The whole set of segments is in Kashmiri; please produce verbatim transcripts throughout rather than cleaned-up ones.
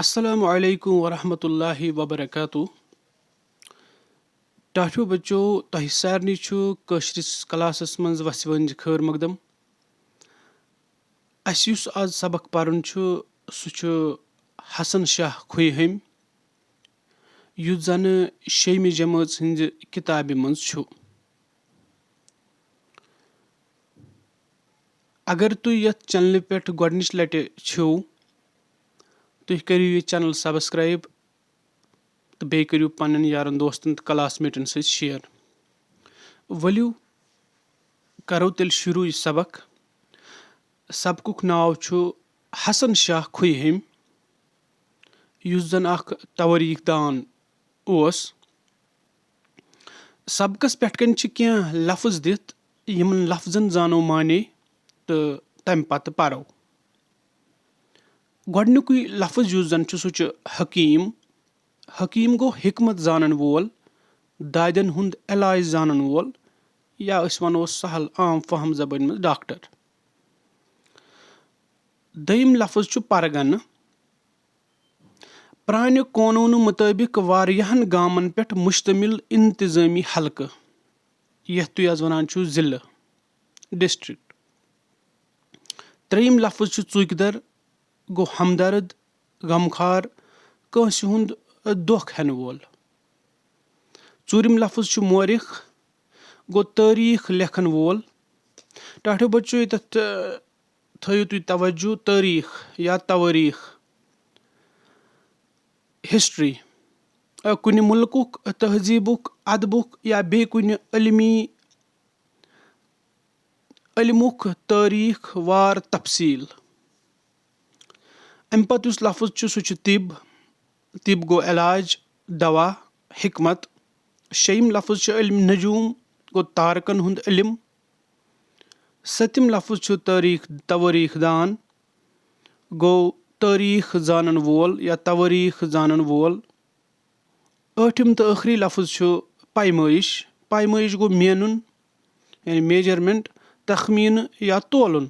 السلام علیکم ورحمۃ اللہ وبرکاتہ۔ ٹاٹھیو بچو، تۄہہِ سارنٕے چھُ کٲشرِس کلاسس منٛز وسہِ ونج خٲر مقدم۔ اسہِ یُس آز سبق پرُن چھُ، سُہ چھُ حسن شاہ کھویہٲمۍ، یُس زن شیٚیِمہِ جمٲژ ہٕنٛزِ کِتابہِ منٛز چھُ۔ اگر تُہۍ یتھ چینلہِ پٮ۪ٹھ گۄڈنِچ لٹہِ چھِو، تُہۍ کٔرِو یہِ چینل سبسکرایب تہٕ بیٚیہِ کٔرِو پننٮ۪ن یارن دوستن تہٕ کلاس میٹن سۭتۍ شیئر۔ ؤلِو کرو تیٚلہِ شروع یہِ سبق۔ سبقُک ناو چھُ حسن شاہ کھویہٲمۍ، یُس زن اکھ توٲریٖخ دان اوس۔ سبقس پٮ۪ٹھ کنۍ چھِ کینٛہہ لفظ دِتھ، یِمن لفظن زانو معنی تہٕ تمہِ پتہٕ پرو۔ گۄڈنیُکُے لفظ یُس زن چھُ، سُہ چھُ حکیٖم۔ حکیٖم گوٚو حکمت زانن وول، دادٮ۪ن ہُنٛد علاج زانن وول، یا أسۍ ونو سہل عام فہم زبٲنۍ منٛز ڈاکٹر۔ دوٚیِم لفظ چھُ پرگنہٕ۔ پرانہِ قونوٗنہٕ مُطٲبِق واریاہن گامن پٮ۪ٹھ مشتمل انتظٲمی حلقہٕ، یتھ تُہۍ از ونان چھِو ضلعہٕ، ڈسٹرکٹ۔ ترٛیٚیِم لفظ چھُ ژوٗکہِ در، گوٚو ہمدرد، غمخار، کٲنٛسہِ ہُنٛد دۄکھ ہٮ۪نہٕ وول۔ ژوٗرِم لفظ چھُ مورخ، گوٚو تٲریٖخ لیکھن وول۔ ٹاٹھیو بچو، ییٚتٮ۪تھ، آ، تھٲیِو تُہۍ توجہ، تٲریٖخ یا توٲریٖخ، ہسٹری، آ، کُنہِ مُلکُک تہذیٖبُک، ادبُک یا بیٚیہِ کُنہِ علمی علمُک تٲریٖخ وار تفصیٖل۔ اَمہِ پتہٕ یُس لفظ چھُ، سُہ چھُ طب۔ طب گوٚو علاج، دوا، حکمت۔ شیٚیِم لفظ چھُ علم نجوم، گوٚو تارکن ہُنٛد علم۔ سٔتِم لفظ چھُ تٲریٖخ، توٲریٖخ دان، گوٚو تٲریٖخ زانن وول یا توٲریٖخ زانن وول۔ ٲٹھِم تہٕ ٲخری لفظ چھُ پیمٲیِش۔ پیمٲیِش گوٚو مینُن، یعنی میجرمنٹ، تخمینہٕ یا تولُن۔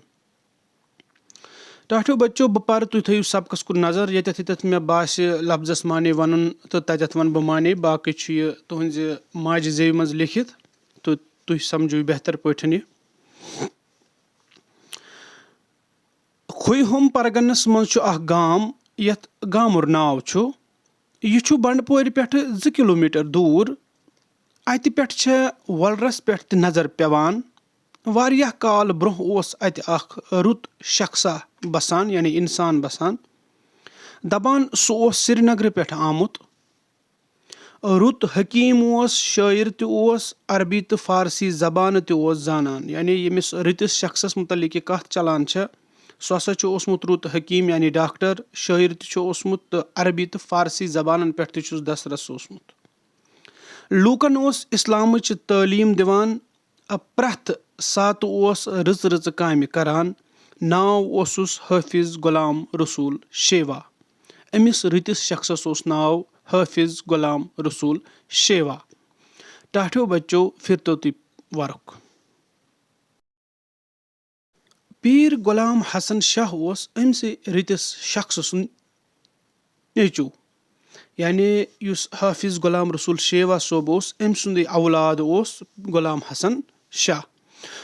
ٹاٹھیو بچو، بہٕ پرٕ، تُہۍ تھٲیِو سبقس کُن نظر۔ ییٚتٮ۪تھ ییٚتٮ۪تھ مےٚ باسہِ لفظس معنی ونُن تہٕ تتٮ۪تھ ونہٕ بہٕ معنی، باقٕے چھُ یہِ تُہنزِ ماجہِ زیوِ منٛز لیکھِتھ تہٕ تُہۍ سمجھِو بہتر پٲٹھۍ یہِ۔ کھویہوم پرگنس منٛز چھُ اکھ گام، یتھ گامُر ناو چھُ۔ یہِ چھُ بنڈپورِ پٮ۪ٹھٕ زٕ کلومیٹر دوٗر۔ اتہِ پٮ۪ٹھ چھےٚ وۄلرس پٮ۪ٹھ تہِ نظر پٮ۪وان۔ واریاہ کال برونٛہہ اوس اتہِ اکھ رُت شخصا بسان، یعنی انسان بسان۔ دپان سُہ اوس سرینگرٕ پٮ۪ٹھ آمُت۔ رُت حکیٖم اوس، شٲعر تہِ اوس، عربی تہٕ فارسی زبانہٕ تہِ اوس زانان۔ یعنی ییٚمِس رٕتِس شخصس مُتعلق یہِ کتھ چلان چھےٚ، سُہ ہسا چھُ اوسمُت رُت حکیٖم، یعنی ڈاکٹر، شٲعر تہِ چھُ اوسمُت تہٕ عربی تہٕ فارسی زبانن پٮ۪ٹھ تہِ چھُس دسترس اوسمُت۔ لوٗکن اوس اسلامٕچ تعلیٖم دِوان، پرٛٮ۪تھ ساتہٕ اوس رٕژٕ رٕژٕ کامہِ کران۔ ناو اوسُس حٲفظ غلام رسول شیوا۔ أمِس رٕتِس شخصس اوس ناو حٲفظ غلام رسول شیوا۔ ٹاٹھیو بچو، پھرتو تُہۍ ورُک۔ پیٖر غلام حسن شاہ اوس أمۍ سٕے رٕتِس شخص سُنٛد نیٚچوٗ، یعنی یُس حٲفظ غلام رسول شیوا صٲب اوس، أمۍ سُنٛدٕے اولاد اوس غلام حسن شاہ۔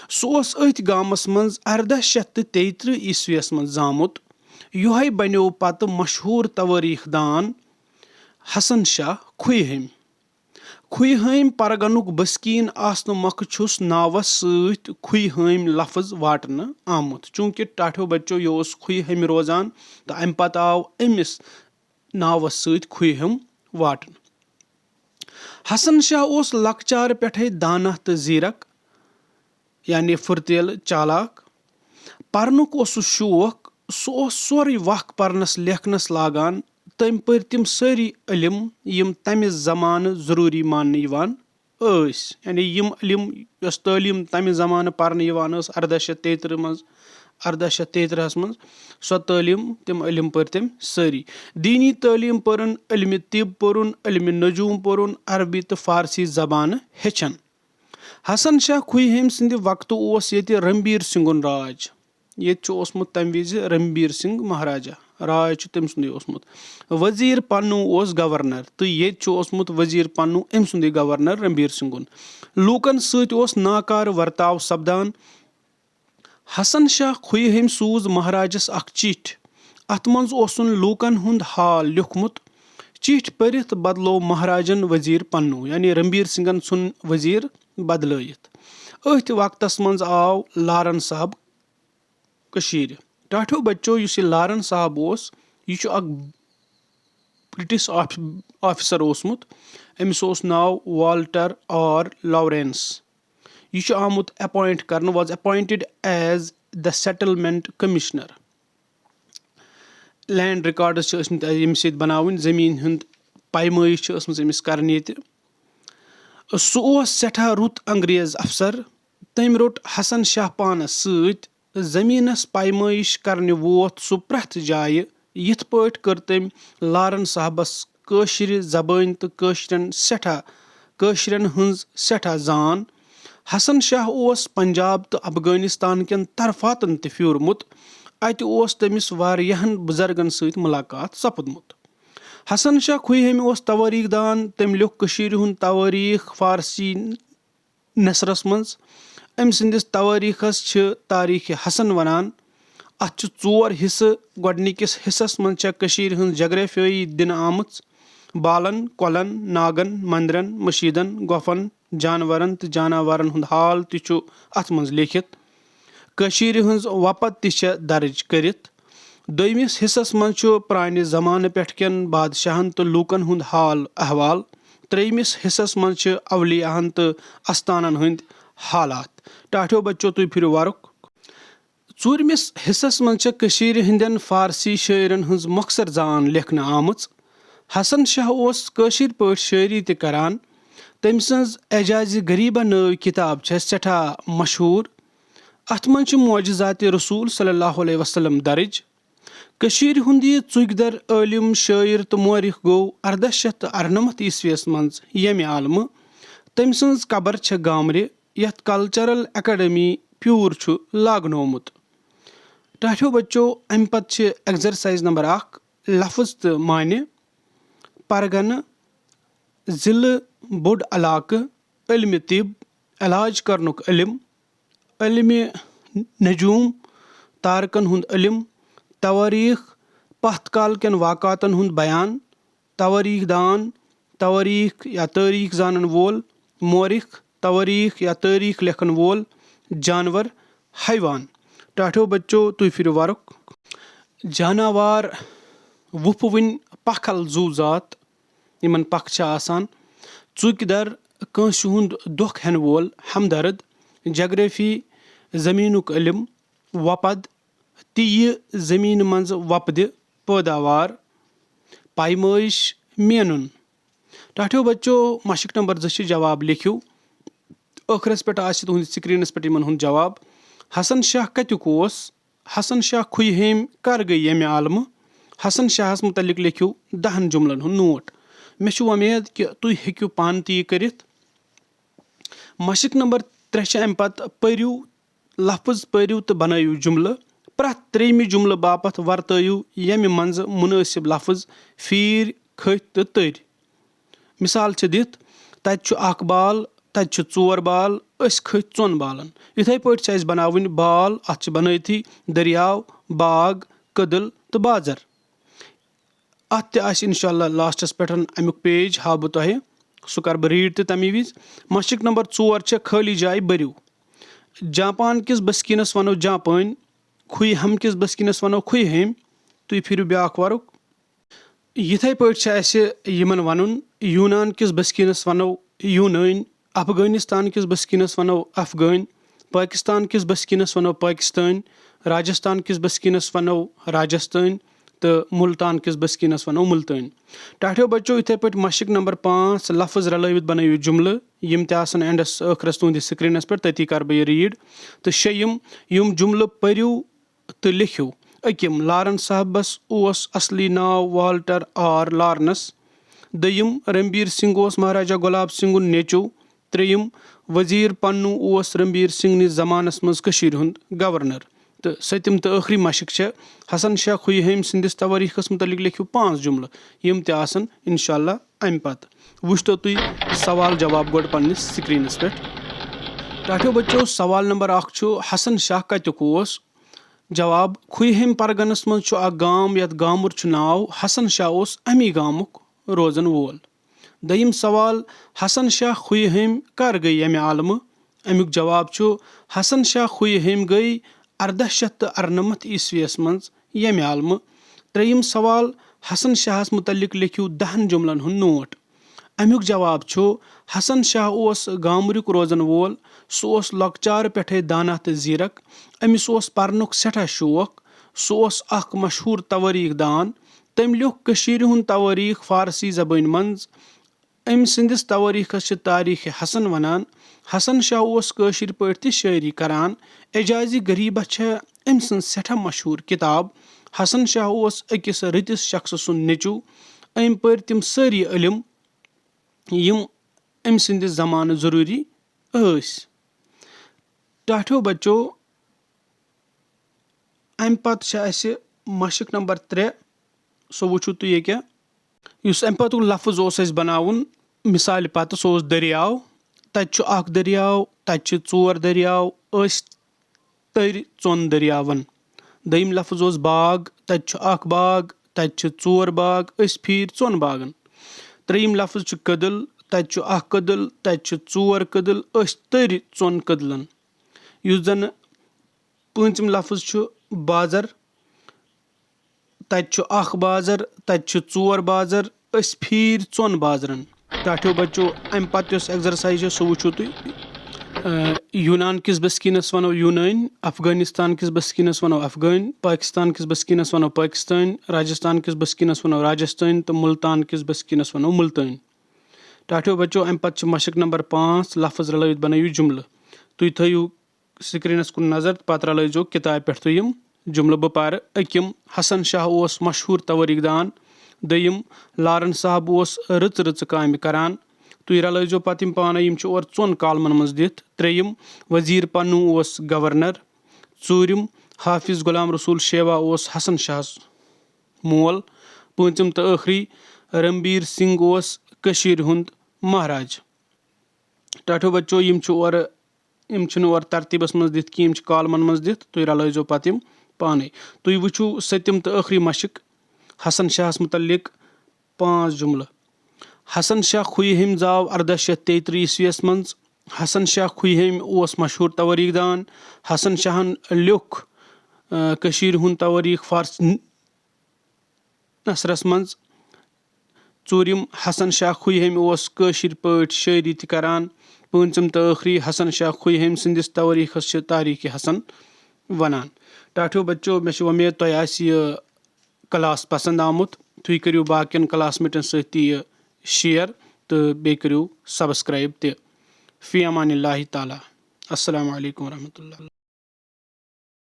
سُہ اوس أتھۍ گامس منٛز ارداہ شیٚتھ تہٕ تیٚیہِ ترٕٛہ عیسویس منٛز زامُت۔ یِہوٚے بنیوو پتہٕ مشہوٗر توٲریٖخ دان حسن شاہ کھویہٲمۍ۔ کھویہٲمۍ پرگنُک بسکیٖن آسنہٕ مۄکھٕ چھُس ناوس سۭتۍ کھویہٲمۍ لفظ واٹنہٕ آمُت، چوٗنٛکہِ ٹاٹھیو بچو یہِ اوس کھویہٲمۍ روزان تہٕ امہِ پتہٕ آو أمِس ناوس سۭتۍ کھویہٲمۍ واٹنہٕ۔ حسن شاہ اوس لۄکچارٕ پٮ۪ٹھے دانہ تہٕ زیرک، یعنی پھُرتیلہٕ، چالاک۔ پرنُک اوسُس شوق، سُہ اوس سورُے وق پرنس لیکھنس لاگان۔ تٔمۍ پٔرۍ تِم سٲری علم، یِم تمہِ زمانہٕ ضروٗری ماننہٕ یِوان ٲسۍ۔ یعنی یِم علم، یۄس تعلیٖم تمہِ زمانہٕ پرنہٕ یِوان ٲس، ارداہ شیٚتھ تیٚیہِ ترٕٛہ منٛز، ارداہ شیٚتھ تیٚیہِ ترٕٛہس منٛز، سۄ تعلیٖم، تِم علم پٔرۍ تٔمۍ سٲری۔ دینی تعلیٖم پٔرٕن، علمِ طب پوٚرُن، علمِ نجوم پوٚرُن، عربی تہٕ فارسی زبانہٕ ہیٚچھن۔ حسن شاہ کھویہٲمۍ سٕنٛدِ وقتہٕ اوس ییٚتہِ رنبیر سنگھُن راج۔ ییٚتہِ چھُ اوسمُت تَمہِ وِزِ رنبیر سنگھ مہاراجا۔ راج چھُ تٔمۍ سُنٛدُے اوسمُت۔ وزیر پنو اوس گورنر، تہٕ ییٚتہِ چھُ اوسمُت وزیر پنو أمۍ سُنٛدُے گورنر رنبیر سنگھُن۔ لوٗکن سۭتۍ اوس ناکارٕ ورتاو سپدان۔ حسن شاہ کھویہِ ہیٚمۍ سوٗز مہاراجس اکھ چِٹھۍ۔ اتھ منٛز اوسُن لوٗکن ہُنٛد حال لیوٗکھمُت۔ چِٹھۍ پٔرِتھ بدلوو مہاراجن وزیر پنو، یعنی رنبیر سنگھن ژھُن وزیر بدلٲیِتھ۔ أتھۍ وقتس منٛز آو لارن صاحب کٔشیٖرِ۔ ٹاٹھیو بچو، یُس یہِ لارن صاحب اوس، یہِ چھُ اکھ برٹش آف-، آفیسر اوسمُت۔ أمِس اوس ناو والٹر آر لارنس۔ یہِ چھُ آمُت اپوینٹ کرنہٕ، was appointed as the settlement commissioner۔ Land records چھِ ٲسمٕتۍ ییٚمہِ سۭتۍ بناوٕنۍ، زٔمیٖن ہُنٛد پیمٲیش چھِ ٲسمٕژ أمِس کرنہِ ییٚتہِ۔ سُہ اوس سٮ۪ٹھاہ رُت انگریز افسر۔ تٔمۍ روٚٹ حسن شاہ پانس سۭتۍ۔ زٔمیٖنس پیمٲیش کرنہِ ووت سُہ پرٛٮ۪تھ جایہِ۔ یِتھ پٲٹھۍ کٔر تٔمۍ لارن صاحبس کٲشرِ زبٲنۍ تہٕ کٲشرٮ۪ن سٮ۪ٹھاہ، کٲشرٮ۪ن ہٕنٛز سٮ۪ٹھاہ زان۔ حسن شاہ اوس پنجاب تہٕ افغانستان کٮ۪ن طرفاتن تہِ پھیوٗرمُت۔ اتہِ اوس تٔمِس واریاہن بُزرگن سۭتۍ مُلاقات سپُدمُت۔ حسن شاہ کھویہِ ہیٚمہِ اوس توٲریٖخ دان۔ تٔمۍ لیوٚکھ کٔشیٖرِ ہُنٛد توٲریٖخ فارسی نثرس منٛز۔ أمۍ سٕنٛدِس توٲریٖخس چھِ تاریٖخ حسن ونان۔ اتھ چھِ ژور حصہٕ۔ گۄڈٕنِکِس حصس منٛز چھےٚ کٔشیٖرِ ہٕنٛز جغرافیٲیی دِنہٕ آمٕژ۔ بالن، کۄلن، ناگن، مندرن، مشیٖدن، گۄپھن، جانورن تہٕ جاناوارن ہُنٛد حال تہِ چھُ اتھ منٛز لیکھِتھ۔ کٔشیٖرِ ہٕنٛز وۄپد تہِ چھےٚ درٕج کٔرِتھ۔ دوٚیمِس حصس منٛز چھُ پرٛانہِ زمانہٕ پٮ۪ٹھ کٮ۪ن بادشاہن تہٕ لوٗکن ہُنٛد حال احوال۔ ترٛیٚیمِس حصس منٛز چھِ اولیاہن تہٕ استانن ہٕنٛدۍ حالات۔ ٹاٹھیو بچو، تُہۍ پھِرِو ورُک۔ ژوٗرمِس حصس منٛز چھےٚ کٔشیٖرِ ہٕنٛدٮ۪ن فارسی شٲعرن ہٕنٛز مۄخصر زان لیکھنہٕ آمٕژ۔ حسن شاہ اوس کٲشِر پٲٹھۍ شٲعری تہِ کران۔ تٔمۍ سٕنٛز اعجازِ غریبہ نٲوۍ کِتاب چھےٚ سٮ۪ٹھاہ مشہوٗر۔ اتھ منٛز چھِ معجزاتِ رسول صلی اللہ علیہ وسلم درٕج۔ کٔشیٖرِ ہُنٛد یہِ ژُکۍ در عٲلِم، شٲعر تہٕ مورخ گوٚو ارداہ شیٚتھ تہٕ ارنمتھ عیسویس منٛز ییٚمہِ عالمہٕ۔ تٔمۍ سٕنٛز قبر چھےٚ گامرِ، یتھ کلچرل اکیڈمی پیوٗر چھُ لاگنومُت۔ ٹاٹھیو بچو، امہِ پتہٕ چھِ ایگزرسائز نمبر اکھ، لفظ تہٕ معنی۔ پرگنہٕ، ضلعہٕ، بوٚڑ علاقہٕ، علمِ طب، علاج کرنُک علم، علمِ نجوم، تارکن ہُنٛد علم، توٲریٖخ، پتھ کال کٮ۪ن واقعاتن ہُنٛد بیان، توٲریٖخ دان، توٲریٖخ یا تٲریٖخ زانن وول، مورخ، توٲریٖخ یا تٲریٖخ لیکھن وول، جانور، حیوان۔ ٹاٹھیو بچو، تُہۍ پھِرِو ورُک۔ جاناوار، وُپھوٕنۍ پکھل زُو ذات، یِمن پکھ چھِ آسان، ژُکۍ در، کٲنٛسہِ ہُنٛد دۄکھ ہٮ۪نہٕ وول، ہمدرد، جغرافی، زٔمیٖنُک علم، وۄپد، تہِ یہِ زٔمیٖنہِ منٛز وۄپدِ، پٲداوار، پیمٲیش، مینُن۔ ٹاٹھیو بچو، مشق نمبر زٕ چھِ جواب لیکھِو۔ ٲخرس پٮ۪ٹھ آسہِ تُہنٛدِس سکرینس پٮ۪ٹھ یِمن ہُنٛد جواب۔ حسن شاہ کتیُک اوس؟ حسن شاہ کھُیہِ ہیٚمۍ کر گٔے ییٚمہِ عالمہٕ؟ حسن شاہس متعلق لیکھِو دہن جملن ہُنٛد نوٹ۔ مےٚ چھُ وۄمید کہِ تُہۍ ہیٚکِو پانہٕ تہِ یہِ کٔرِتھ۔ مشق نمبر ترٛےٚ چھِ امہِ پتہٕ، پٔرِو لفظ، پٔرِو تہٕ بنٲیِو جملہٕ۔ پرٛٮ۪تھ ترٛیٚیمہِ جملہٕ باپتھ ورتٲیِو ییٚمہِ منٛزٕ مُنٲسِب لفظ پھیٖرۍ، کھٔتۍ تہٕ تٔرۍ۔ مثال چھِ دِتھ، تَتہِ چھُ اکھ بال، تَتہِ چھِ ژور بال، أسۍ کھٔتۍ ژۄن بالن۔ یِتھے پٲٹھۍ چھِ اَسہِ بناوٕنۍ بال، اَتھ چھِ بنٲوتھٕے دٔریاو، باغ، کٔدٕل تہٕ بازر۔ اَتھ تہِ آسہِ انشاءاللہ لاسٹس پٮ۪ٹھ اَمیُک پیج ہاوٕ بہٕ تۄہہِ، سُہ کَرٕ بہٕ ریٖڈ تہِ تَمی وِزِ۔ مشق نمبر ژور چھےٚ خٲلی جایہِ بٔرِو۔ جاپان کِس بسکیٖنس وَنو جاپٲنۍ، کھُے ہم کِس بسکیٖنس وَنو کھُے ہیٚمۍ۔ تُہۍ پھِرِو بیٛاکھ وَرُک۔ یِتھے پٲٹھۍ چھِ اَسہِ یِمن وَنُن، یوٗنان کِس بسکیٖنس وَنو یوٗنٲنۍ، افغٲنِستان کِس بسکیٖنس وَنو افغٲنۍ، پٲکِستان کِس بسکیٖنس وَنو پٲکِستٲنۍ، راجستھان کِس بسکیٖنس وَنو راجستٲنۍ تہٕ مُلتان کِس بسکیٖنس وَنو مُلتٲنۍ۔ ٹاٹھیو بچو، یِتھے پٲٹھۍ مشق نمبر پانٛژھ، لفظ رلٲوِتھ بنٲوِو جملہٕ، یِم تہِ آسن اینڈس ٲخرس تُہنٛدِس سکرینس پٮ۪ٹھ، تٔتی کرٕ بہٕ یہِ ریٖڈ۔ تہٕ شیٚیِم، یِم جملہٕ پٔرِو تہٕ لیکھِو۔ أکِم، لارن صاحبس اوس اصلی ناو والٹر آر لارنس۔ دوٚیِم، رنبیر سنگھ اوس مہاراجا گۄلاب سنگھُن نیٚچو۔ ترٛیٚیِم، وزیر پنو اوس رنبیر سنگھ نِس زمانس منٛز کٔشیٖرِ ہُنٛد گورنر۔ سٔتِم تہٕ ٲخری مشق چھےٚ، حسن شاہ خویہِ ہیمۍ سٕنٛدِس توٲریٖخس مُتعلق لیکھِو پانٛژھ جملہٕ، یِم تہِ آسن انشاءاللہ امہِ پتہٕ۔ وٕچھتو تُہۍ سوال جواب گۄڈٕ پننِس سکرینس پٮ۪ٹھ۔ ٹاٹھیو بچو، سوال نمبر اکھ چھُ، حسن شاہ کتیُک اوس؟ جواب، خویہِ ہیمۍ پرگنس منٛز چھُ اکھ گام، یتھ گامُر چھُ ناو۔ حسن شاہ اوس امی گامُک روزن وول۔ دوٚیِم سوال، حسن شاہ خویہِ ہیمۍ کر گٔے ییٚمہِ عالمہٕ؟ امیُک جواب چھُ، حسن شاہ خویہِ ہیمۍ گٔے ارداہ شیٚتھ تہٕ ارنمتھ عیسویس منٛز ییٚمہِ عالمہٕ۔ ترٛیٚیِم سوال، حسن شاہس مُتعلق لیکھِو دہن جملن ہُنٛد نوٹ۔ امیُک جواب چھُ، حسن شاہ اوس گامرُک روزن وول۔ سُہ اوس لۄکچارٕ پٮ۪ٹھے دانا تہٕ زیرک۔ أمِس اوس پرنُک سٮ۪ٹھاہ شوق۔ سُہ اوس اکھ مشہوٗر توٲریٖخ دان۔ تٔمۍ لیوٚکھ کٔشیٖرِ ہُنٛد توٲریٖخ فارسی زبٲنۍ منٛز۔ أمۍ سٕنٛدِس توٲریٖخس چھِ تاریٖخ حسن ونان۔ حسن شاہ اوس کٲشِر پٲٹھۍ تہِ شٲعری کران۔ اعجازِ غریٖبہ چھےٚ أمۍ سٕنٛز سٮ۪ٹھاہ مشہوٗر کِتاب۔ حسن شاہ اوس أکِس رٕتِس شخصہٕ سُنٛد نیٚچوٗ۔ أمۍ پٔرۍ تِم سٲری علم، یِم أمۍ سٕنٛدِ زمانہٕ ضروٗری ٲسۍ۔ ٹاٹھیو بچو، امہِ پتہٕ چھِ اسہِ مشق نمبر ترٛےٚ، سُہ وٕچھِو تُہۍ ییٚکیٛاہ۔ یُس امہِ پتُک لفظ اوس اسہِ بناوُن، مثالہِ پتہٕ، سُہ اوس دٔریاو۔ تتہِ چھُ اکھ دٔریاو، تتہِ چھِ ژور دٔریاو، أسۍ تٔرۍ ژۄن دٔریاون۔ دوٚیِم لفظ اوس باغ، تتہِ چھُ اکھ باغ، تتہِ چھِ ژور باغ، أسۍ پھیٖرۍ ژۄن باغن۔ ترٛیٚیِم لفظ چھُ کٔدٕل، تتہِ چھُ اکھ کٔدٕل، تتہِ چھِ ژور کٔدٕل، أسۍ تٔرۍ ژۄن کٔدلن۔ یُس زن پوٗنٛژِم لفظ چھُ بازر، تتہِ چھُ اکھ بازر، تتہِ چھِ ژور بازر، أسۍ پھیٖرۍ ژۄن بازرن۔ ٹاٹھیو بچو، امہِ پتہٕ یۄس exercise چھِ، سُہ وٕچھِو تُہۍ۔ آ، یونان کِس بسکیٖنس ونو یوٗنٲنۍ، افغٲنستان کِس بسکیٖنس ونو افغٲنۍ، پاکستان کِس بسکیٖنس ونو پٲکستٲنۍ، راجستان کِس بسکیٖنس ونو راجستٲنۍ تہٕ مُلتان کِس بسکیٖنس ونو مُلتٲنۍ۔ ٹاٹھیو بچو، امہِ پتہٕ چھِ مشق نمبر پانٛژھ، لفظ رلٲوِتھ بنٲوِو جملہٕ۔ تُہۍ تھٲیِو سکرینس کُن نظر، پتہٕ رلٲوزیو کتابہِ پٮ۪ٹھ تُہۍ یِم جملہٕ بہٕ پرٕ۔ أکِم، حسن شاہ اوس مشہوٗر توٲریٖخ دان۔ دوٚیِم، لارن صاحب اوس رٕژٕ رٕژٕ کامہِ کران۔ تُہۍ رلٲوزیو پتہٕ یِم پانے، یِم چھِ اورٕ ژۄن کالمن منٛز دِتھ۔ ترٛیٚیِم، وزیر پنو اوس گورنر۔ ژوٗرِم، حافظ غلام رسول شیوا اوس حسن شاہس مول۔ پوٗنٛژِم تہٕ ٲخری، رنبیر سنگھ اوس کٔشیٖرِ ہُنٛد مہراج۔ ٹاٹھیو بچو، یِم چھِ اورٕ، یِم چھِنہٕ اورٕ ترتیٖبس منٛز دِتھ کینٛہہ، یِم چھِ کالمن منٛز دِتھ، تُہۍ رلٲوزیو پتہٕ یِم پانے۔ تُہۍ وٕچھِو سٔتِم تہٕ ٲخری مشق، حسن شاہس مُتعلق پانٛژھ جملہٕ۔ حسن شاہ خویہِ ہیمۍ زاو ارداہ شیٚتھ تیٚیہِ ترٕٛہ عیسویس منٛز۔ حسن شاہ خویہِ ہیمۍ اوس مشہوٗر توٲریٖخ دان۔ حسن شاہن لیوٚکھ، آ، کٔشیٖرِ ہُنٛد توٲریٖخ فارس نثرس منٛز۔ ژوٗرِم، حسن شاہ خویہِ ہیمۍ اوس کٲشِر پٲٹھۍ شٲعری تہِ کران۔ پوٗنٛژِم تہٕ ٲخری، حسن شاہ خویہِ ہیمۍ سٕنٛدِس توٲریٖخس چھِ تاریٖخ حسن ونان۔ ٹاٹھیو بچو، مےٚ چھِ وۄمید تۄہہِ آسہِ یہِ class پسنٛد آمُت۔ تُہۍ کٔرِو باقین classmateن سۭتۍ تہِ یہِ share تہٕ بیٚیہِ کٔرِو subscribe تہِ۔ فی امان اللہ تعالیٰ۔ السلام علیکم ورحمۃ اللہ۔